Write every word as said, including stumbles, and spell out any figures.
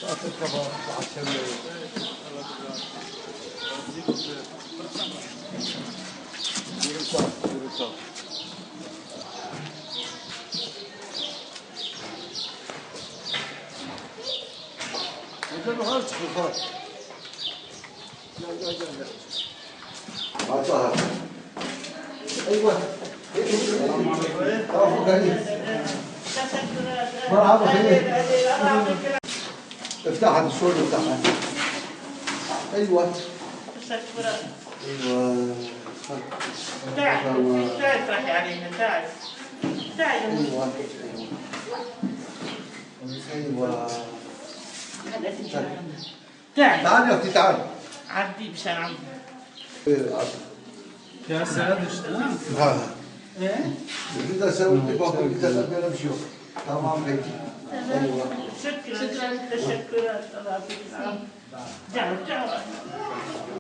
Hocam, yukarı çıkın, bak. Gel, gel, gel, gel. Eyvah. Tamam, gel. Merhaba, hayır. افتح هذا السور، افتح. ايوه. ايوه. تعال، تعال افرح علينا، تعال. تعال. ايوه. ايوه. تعال يا اختي، تعال. عدي مشان عمي. ايه، عدي. يا سعد، اشتغل. ها. ايه؟ اذا سويت بابا، اذا لا، لا، مشيو. تمام، هيك. ايوه. شكرا. تشكرات. الله يعطيك العافية. تعال، تعال.